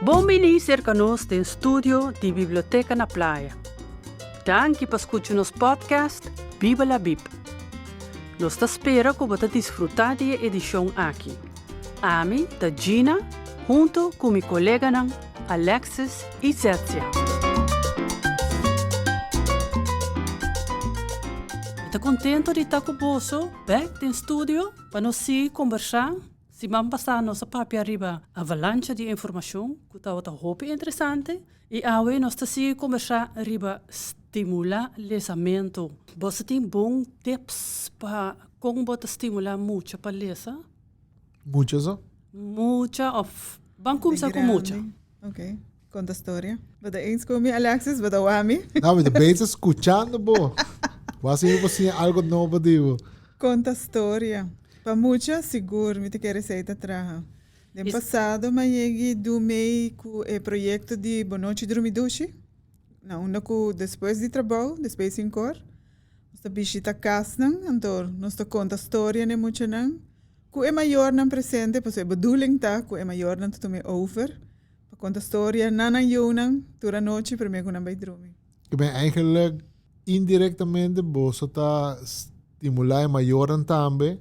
Bon bini serka nos den studio di Biblioteka na Playa. Danki pa skucha nos podcast Biba la Bib. Nos ta spera ku bo ta disfrutá di e edishon aki. Ami ta Gina huntu ku mi koleganan Alexis i Zetsia. Mi ta kontentu di ta ku boso bèk den studio pa nos sigui kombersá. Siman pasá nos a papia riba avalancha di informashon ku tabata hopi interesante i awe nos ta sigui kombersá riba stimulá lesamentu. Boso tin bon tips pa kon bo ta stimulá mucha pa lesa? Mucha so? Mucha of ban kumsa ku mucha. Ok, konta storia. Bo ta eens ku mi Alexis, bo ta wak mi? No, mi ta bezig skuchando bo. Bo a siña bo siña algo nobo di bo. Konta storia. Pa mucha sigur mi ta kere esei ta traha. Den pasado mi a yegi du mei ku e proyekto di Bonochi Drumi Dushi, na unda ku despues di trabou, despues di sinkor, nos ta bishita kasnan, anto nos ta konta storia na e muchanan ku e mayornan presente, pasobra e bedoeling ta ku e mayornan ta tuma e over pa konta storia na nan yunan tur anochi promé ku nan bai drumi. Ke men eigenlijk Indirectamente boso ta stimula e mayornan tambe.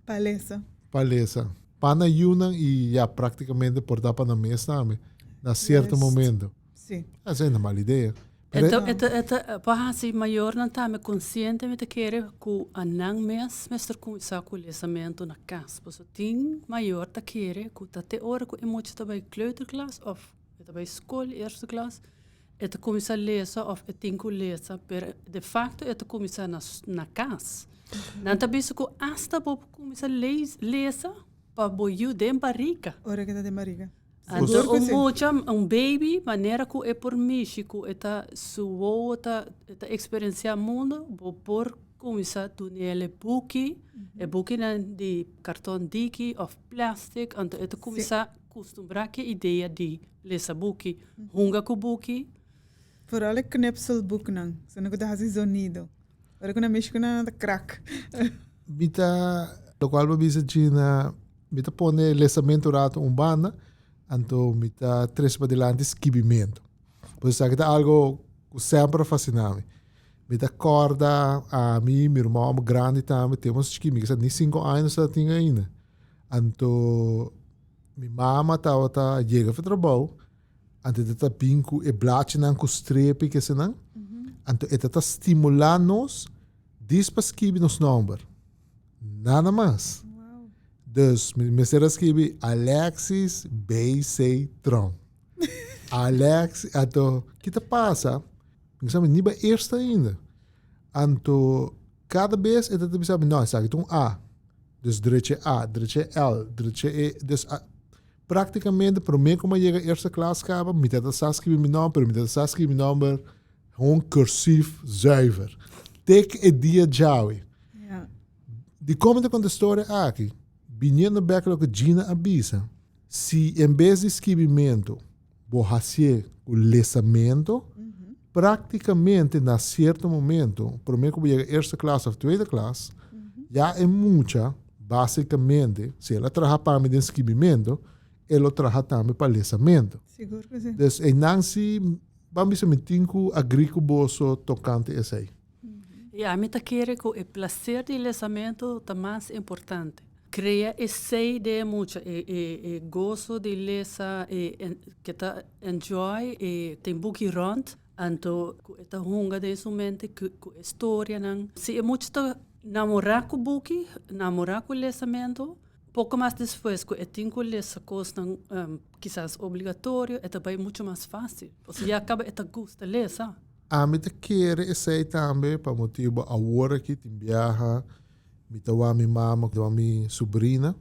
Pa lesa. Pa lesa. Pa nan yunan y ya practicamente por ta pa nan mes tambe. Na cierto momento. Si. Esei no mal idea. Pero e ta, e ta, pa haci mayornan tambe consciente mi ta kere cu a nan mes mester cuminsa cu lesamento na cas. Pasobra tin mayor ta kere cu ta te ora cu e mucha ta bay kleuterklas of e ta bay scol eerste klas E ta kuminsá lesa òf e tin ku lesa, pero de fakto e ta kuminsá na na kas. Nan ta bisa ku asta bo por kuminsá lesa pa bo yu den barika. Ora ke ta den barika. Anto un mucha, un baby, manera ku e por mishi ku e ta su wowo ta e ta eksperensiá mundu, bo por kuminsá dun'el e buki, e bukinan di karton diki òf plastic, anto e ta kuminsá Kustumbrá ku e idea di lesa buki, hunga ku buki. Vooral e knipselboeknan, esnan ku ta hasi zonido. Ora ku nan mishi ku nan, nan ta krak. Mi ta, lokual bo bisa Gina, mi ta pone lesamentu un ratu un banda, anto mi ta trese padilanti skibimentu. Pues esaki ta algo ku semper a fasina mi. Mi ta kòrda ami, mi ruman grandi tambe, tempo nos chikí, mi kisa ni sinku aña nos tabata tin ainda. Anto mi mama tabata yega for trabou, anto e ta bin ku e blachinan ku strepi kesenan, anto e ta stimulá nos dis pa skibi nos nòmber, nada mas. Dus mi mester a skibi Alexis BC Tromp. Alex, anto ki ta pasa? Mi sa mi ni ba eerste ainda. Anto kada bes e ta bisa mi, no, esaki ta un A. Dus dreche A, dreche L, dreche E. Dus a, prácticamente promé ku mi a yega eerste klas kaba, mi ta ta sa skribi mi nòmber, pero mi ta ta sa skribi mi nòmber gewoon cursief zuiver. Te ku e dia djawe. Ja. Dikon mi ta konta e storia aki? Biniendo bèk loke Gina a bisa, si en bes di skibimentu bo hasié ku lesamentu, práktikamente na sierto momento, promé ku bo yega eerste klas òf tweede klas, ya e mucha básikamente, si el a traha pa mi den skibimentu, e lo traha tambe pa lesamentu. Sigur ku si. Dus einan si, ban bisa mi tin ku agrí ku boso tokante esei. I ami ta kere ku e plaser di lesamentu ta mas importante. Krea esei den e mucha, e e e goso di lesa, e ke ta enjoy e tin buki rònt, anto ku e ta hunga den su mente ku ku e storianan. Si e mucha ta namorá ku buki, namorá ku lesamentu, poko mas despues ku e tin ku lesa kosnan kisas obligatorio, e ta bai muchu mas fásil, pasobra ya kaba e ta gusta lesa. Ami ta kere esei tambe pa motibu awor aki tin biaha mi ta wak mi mama ku ta wak mi subrina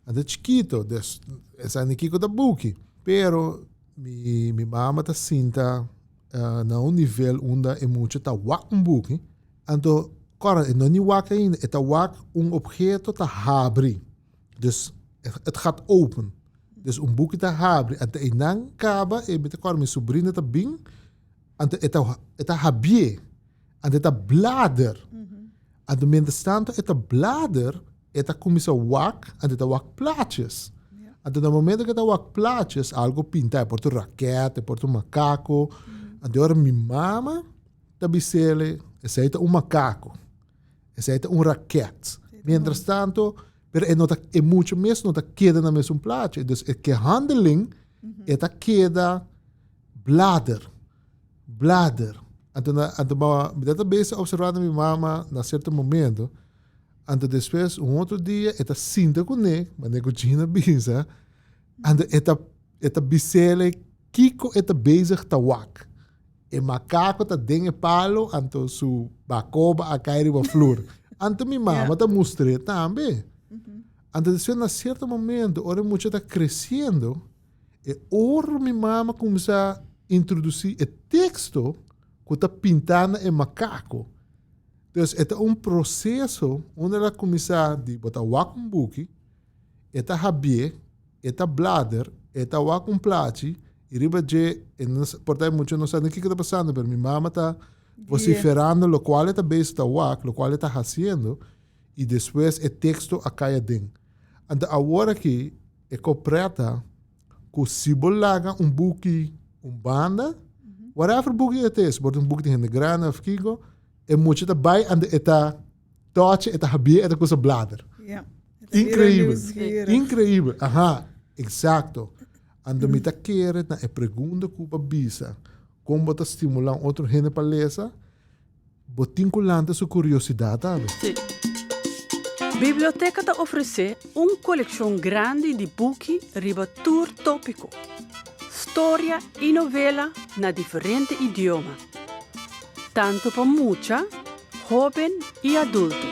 anta chikito des esei ni kiko ta buki pero mi mi mama ta sinta na un nivel unda e mucha ta wak un buki anto kòrda e no ni wak ainda e ta wak un obheto ta habri dus het gaat open dus un buki ta habri anto einan kaba e mi ta kòrda mi subrina ta bin Anto e ta, e ta habié. Anto e ta blader. Anto mientras tanto e ta blader, e ta kuminsá wak, anto e ta wak plaatjes. Anto na momento ku e ta wak plaatjes, algo pinta, e por ta un raket, e por ta un makako. Anto ora mi mama ta bis'ele, esei ta un makako, esei ta un raket. Mientras tanto, pero e no ta, e mucha mes no ta keda na mesun plaatje. Dus e ke handeling, e ta keda blader, blader. Anto na, anto ma, mi ta bezig observa na mi mama na cierto momento, Anto despues un otro dia e ta sinta kuné, manera ku Gina bisa, anto e ta e ta bis'ele kiko e ta bezig ta wak. E makako ta den e palo, anto su bakoba a kai riba flur. Anto mi mama ta mustr'é tambe. Anto despues na sierto momento ora e mucha ta kresiendo, e ora mi mama kuminsá introdusí e teksto ku ta pintá na e makako. Dus e ta un proseso unda el a kuminsá di bo ta wak un buki, e ta habié, e ta blader, e ta wak un plachi i riba dje e no sa, por ta e mucha no sa ni kiko ta pasando pero mi mama ta vociferando lokual e ta bezig ta wak, lokual e ta hasiendo i despues e teksto a kai aden. Anto awor aki e koprèta ku si bo laga un buki un banda, whatever buki e ta es, por ta un buki di hende grandi of kiko, e mucha ta bai ande e ta tochi, e ta habia, e ta kusa blader. Ja. Increíbel. Increíbel. Aha, exacto. Ando mi ta kere na e pregunta ku bo bisa, kon bo ta stimula un otro hende pa lesa, Bo tin ku lanta su kuriosidat tambe. Sí. Biblioteka ta ofresé un kolekshon grandi di buki riba tur tópiko, storia i novela na diferente idioma, tantu pa mucha, hóben i adulto.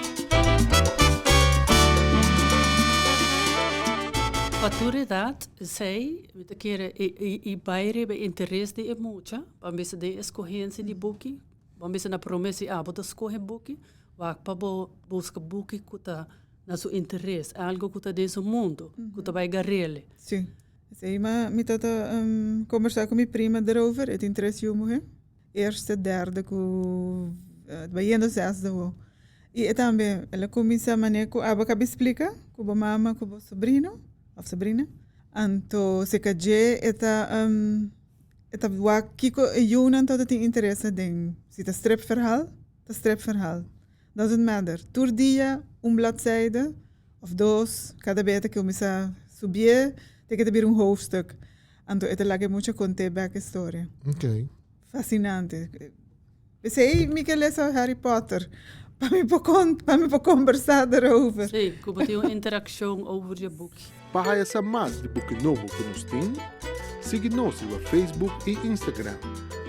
Pa tur edat, esei mi ta kere i bai riba e interes di e mucha, pa bisa den eskohensia di buki. Bo a bisa na prome si abo ta skohe buki, wak pa bo buska buki ku ta na su interes, algo ku ta den su mundu, ku ta bai garele. Si. Esei ma mi ta ta kombersá ku mi prima derover, e tin tres yu muhé, eerste, derde ku bayendo zesde awo. I e tambe el a kuminsá manera ku abo a kaba splika ku bo mama ku bo sobrino òf sobrina, anto si kadjé e ta E ta wak kiko e yunan ta tin interesa den. Si ta stripverhaal, ta stripverhaal. Doesn't matter. Tur dia un bladzijde of dos, kada bes ta kuminsá subié te ke ta bira un hoofdstuk. Anto e ta laga e mucha kont'é bèk e storia. Ok. Fascinante. P'esei mi ke lesa Harry Potter, pa mi por kont, pa mi por kombersá derover. Sí, ku bo tin un interakshon over dje buki. Pa haya sa mas di buki nobo ku nos tin, sigui nos riba Facebook i Instagram.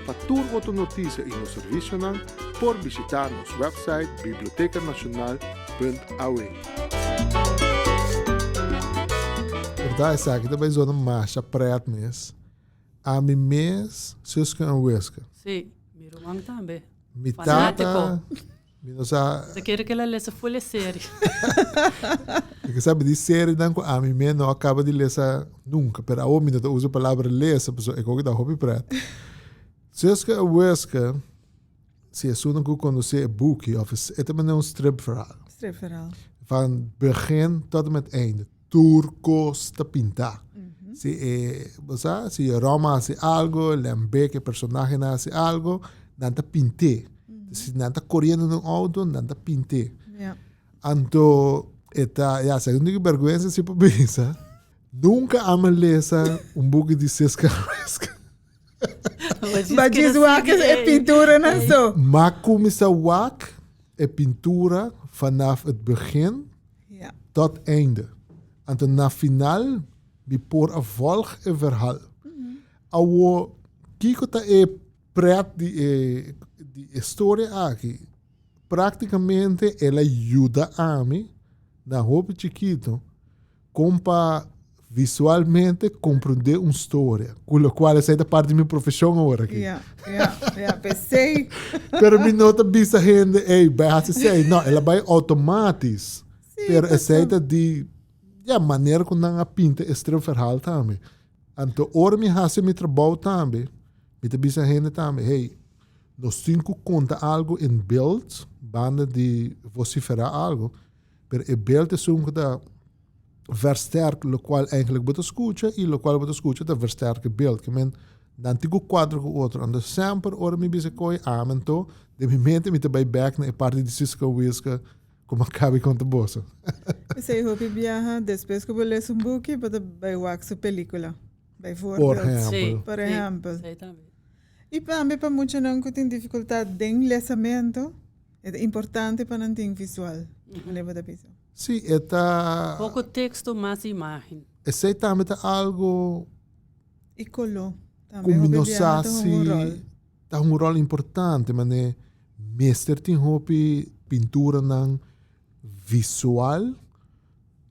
Pa tur otro notisia i nos servisionan, por bishitá nos wèpsait bibliotekanacional.aw. Berdad esaki ta bai zona masha pret mes. Ami mes, Suske en Wiske. Sí, mi ruman tambe. Mi tata, mi no sa. Ta kere ke la lesa full e serie. Mi ke sabi di serienan ku ami mes no a kaba di lesa nunka, pero awor mi no ta usa e palabra lesa pasobra e koki ta hopi pret. Suske en Wiske, si esunnan ku konosé e buki of e ta manera un stripverhaal. Stripverhaal. Van begin tot en met einde. Tur kos ta pintá. Si e, bo sa, si e Roma hasi algo, Lembeck, e personahenan hasi algo, nan ta pint'é. Si nan ta koriendo den un outo, nan ta pint'é. Anto e ta, ya, sa un tiki bèrgwensa si pa bisa, nunka amo lesa un buki di Siska Wiska. Ba djis wak e pinturanan so. M'a kuminsá wak e pintura vanaf het begin Ja. tot einde. Anto na final mi por a volg e verhaal. Awo kiko ta e pret di e di e storia aki? Praktikamente el a yuda ami na hopi chikito Kon pa visualmente comprende un storia, cu locual esey ta parti di mi profesion awor aki. Ja, ja, ja, p'esey. Pero mi no ta bisa hende, ey, bai haci esey. No, el a bai automatisch. Sí, Pero esey paso. ta di, ja, manera cu nan a pinta e stripverhaal tambe. Anto ora mi haci mi trabou tambe, mi ta bisa hende tambe, hey, nos tin cu conta algo in beeld, banda di vocifera algo, Pero e beeld esun ku ta. Versterk lokual eigenlijk bo ta skucha i lokual bo ta skucha ta versterk e beeld. Ke men nan tin ku kuadra ku otro. Anto semper ora mi bisa koi amen to den mi mente mi ta bai bek na e parti di Siska Wiska ku mi a kabi konta boso. P'esei hopi biaha despues ku bo lesa un buki bo ta bai wak su pelikula. Por Bijvoorbeeld. ehèmpel. Por ehèmpel. I tambe pa muchanan ku tin difikultat den lesamentu e ta importante pa nan tin visual. Manera bo ta bisa. Sí, e ta. Poko teksto, mas imágen. Esei tambe ta algo. I koló tambe. Ku mi no sa si ta un ròl importante, manera mester tin hopi pinturanan visual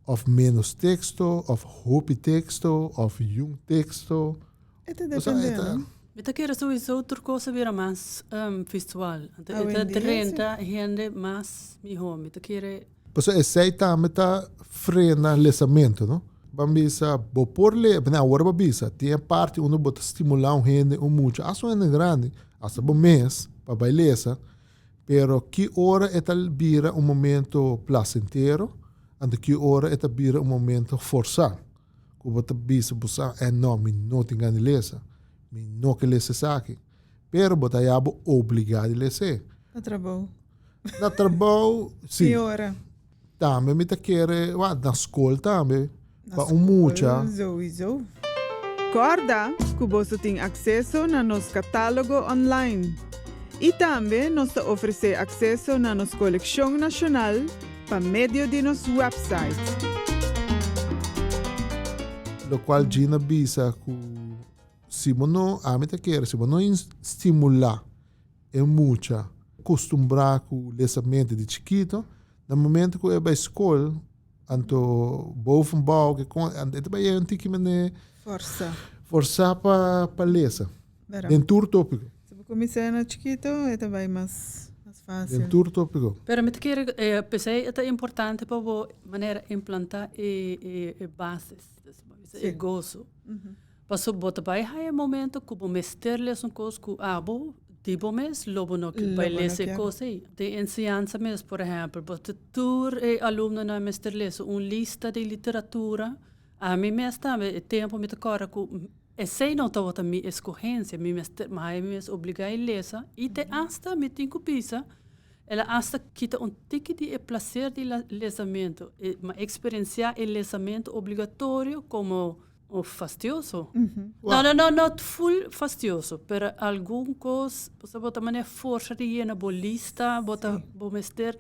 òf ménos teksto òf hopi teksto òf yun teksto. E ta depende, no? Mi ta kere souiso tur kos a bira mas visual. Anto e ta drenta hende mas mihó. Mi ta kere. Pasobra esei tambe ta frena lesamentu, no? Ban bisa, bo por le, bene awor bo bisa, tin e parti unda bo ta stimulá un hende, un mucha, asta un hende grandi, asta bo mes, pa bai lesa, pero ki ora e ta bira un momento placentero, anto ki ora e ta bira un momento forsá. Ku bo ta bisa bo sa, eh no, mi no tin gana di lesa, mi no ke lesa esaki. Pero bo ta haya bo obligá di les'é. Na trabou. Na trabou, si. Ki ora? Tambe mi ta kere, wak, na skol tambe, pa un mucha. Na skol souiso. Kòrda ku boso tin akseso na nos katálogo online. I tambe nos ta ofresé akseso na nos kolekshon nashonal pa medio di nos website. Lokual Gina bisa ku si bo no, ami ta kere, si bo no stimulá e mucha kustumbrá ku lesamentu di chikito, na momento ku e bai skol, anto bovenbouw, ke kon, e ta bai yega un tiki manera Forsa. forsá pa lesa. Den tur tópiko. Si bo kuminsá na chikito e ta bai mas mas fásil. Den tur tópiko. Pero mi ta kere p'esei e ta importante pa bo manera implantá e e e bases, e goso. Pasobra bo ta bai haya e momento ku bo mester lesa un kos ku abo di bo mes lo bo no bai lesa e kos ei. Den enseñansa mes, por ehèmpel, bo ta tur e alumnonan mester lesa un lista di literatura. Ami mes tambe e tempu mi ta kòrda ku Esei no tabata mi eskohensia, mi mester, mi haya mi mes obligá i lesa, i te asta mi tin ku bisa, el a asta kita un tiki di e plaser di lesamentu, e mi a eksperensiá e lesamentu obligatorio komo un fastioso. No, no, no, no ful fastioso, pero algun kos, bo sa bo ta manera forsa di yena bo lista, bo ta, bo mester.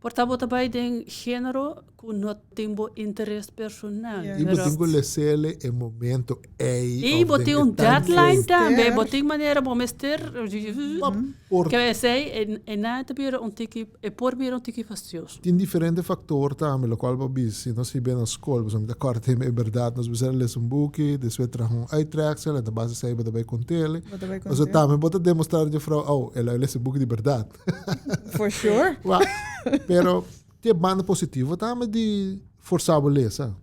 Por ta bo ta bai den genero ku no tin bo interes personal. I bo tin ku lesele e momento ei I bo tin un deadline tambe, bo tin manera bo mester ke esei e nan ta bira un tiki, e por bira un tiki fastioso. Tin diferente faktor tambe lokual bo bisa si nos hiba na skol, pasobra mi ta kòrda tem e bèrdat nos bisa lesa un buki, despues traha un uittreksel en ta base esei bo ta bai kont'el. Pasobra tambe bo ta demostra di juffrouw, oh el a lesa e buki di bèrdat. For sure. Wa, pero te banda positivo tambe di forsa bo lesa.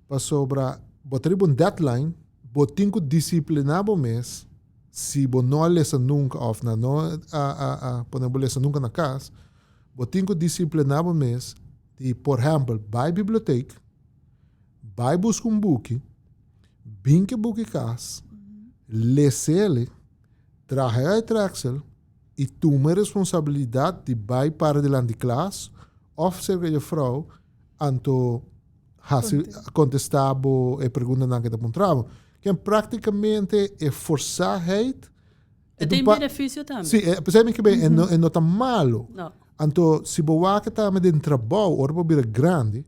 Pasobra bo ta riba un deadline, bo tin ku disipliná bo mes si bo no a lesa nunka òf nan no a a a pone bo lesa nunka na kas, bo tin ku disipliná bo mes di por ehèmpel bai bibliotek, bai buska un buki, bin ku e buki kas, les'el, traha e uittreksel i tuma e responsabilidat di bai para dilanti klas òf serka juffrouw anto hasi kontestá bo e preguntanan ke ta puntra bo. Ken praktikamente e forsaheid E tin benefisio tambe. Si, p'esei mi ke bay e no e no ta malo. No. Anto si bo wak tambe den trabou ora bo bira grandi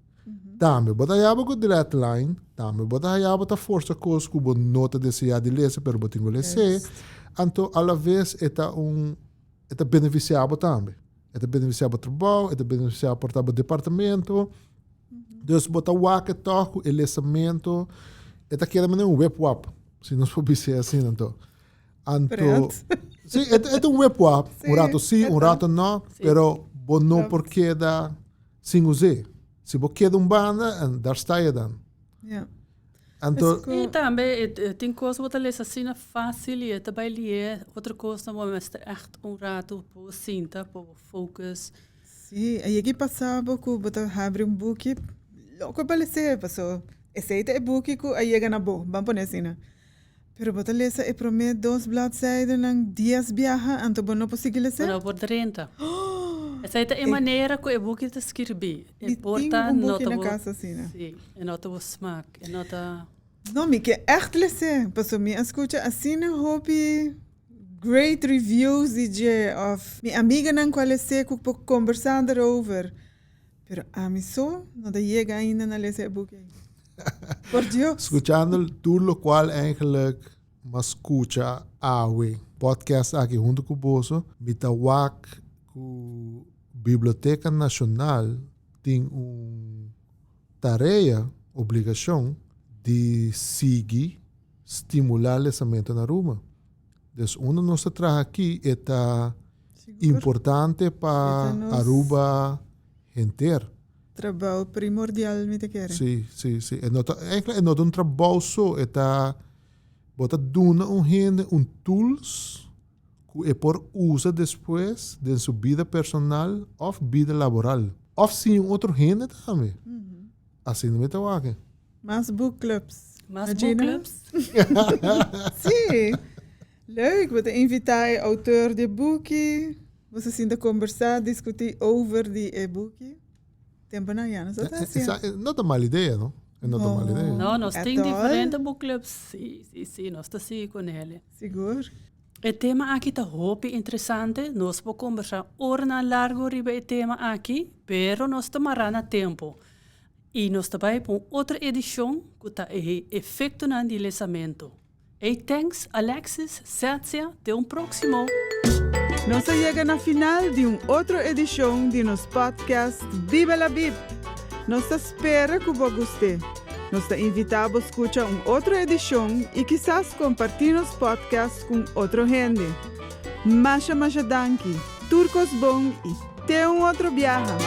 tambe bo ta haya bo ku deadline, tambe bo ta haya bo ta forsa kos ku bo no ta desea di lesa pero bo tin ku les'é. Anto alaves e ta un e ta benefisiá bo tambe. E ta benefisiá bo trabou, e ta benefisiá por ta bo departamento. Dus bo ta wak tòg ku e lesamento e ta keda manera un wipwap, si nos por bis'é asina anto. Anto, sí, e ta un wipwap, un rato sí, un rato no, pero bo no por keda sin us'é. Si bo keda un banda, en daar sta je dan. Ja. Anto, I tambe e tin kos bo ta lesa asina fácil i e ta bai lié, otro kosnan bo mester ègt un rato pa bo sinta, pa bo focus. Sí, a yegi pasa bo ku bo ta habri un buki. loko pa les'é, paso esei ta e buki ku a yega na bo, ban pone asina. Pero bo ta lesa e promé dos bladzijdennan dies biaha, anto bo no por sigui les'é? Bo no por drenta. Esei ta e manera ku e buki ta skirbí. E Mi por tin ta un no buki ta na bo kas asina. Sí, e no ta bo smak, e no ta. No, mi ke ègt les'é, paso mi a skucha asina hopi great reviews di dje òf mi amiganan ku a les'é ku por kombersá derover. Pero ami so no ta yega ainda na lesa e buki ei. Por Dios. Skuchando tur lokual eigenlijk m'a skucha awe podcast aki huntu ku boso, mi ta wak ku Biblioteka Nashonal tin un tarea, obligashon, di sigui stimulá lesamentu na Aruba. Dus unda nos ta traha aki e ta importante pa Aruba henter. Trabou primordial mi ta kere. Si, si, si. E no ta, eigenlijk e no ta un trabou so, e ta, bo ta duna un hende un tools ku e por usa despues den su bida personal òf bida laboral. Òf siña un otro hende tambe. Asina mi ta wak. Mas book clubs. Mas book clubs. Sí. Leuk, bo ta invitá e auteur di e buki. Bo sa sinta kombersá, diskutí over di e buki. Temponan ya nos a ta hasié. No ta mal idea, no? E no ta mal idea. No, nos tin diferente book clubs. Sí, sí, sí, nos ta sigui con ele. Sigur. E tema aki ta hopi interesante. Nos por kombersá oranan largu riba e tema aki, pero nos ta mará na tempu. I nos ta bai pa un otro edishon ku ta e efektonan di lesamentu. Ey thanks Alexis, Setsia, te un próksimo! Nos a yega na final di un otro edishon di nos podcast Biba la Bib! Nos ta spera ku bo gust'é. Nos ta invitá bo skucha un otro edishon i kisas kompartí nos podcast ku un otro hende. Masha masha danki, tur kos bon i te un otro biaha!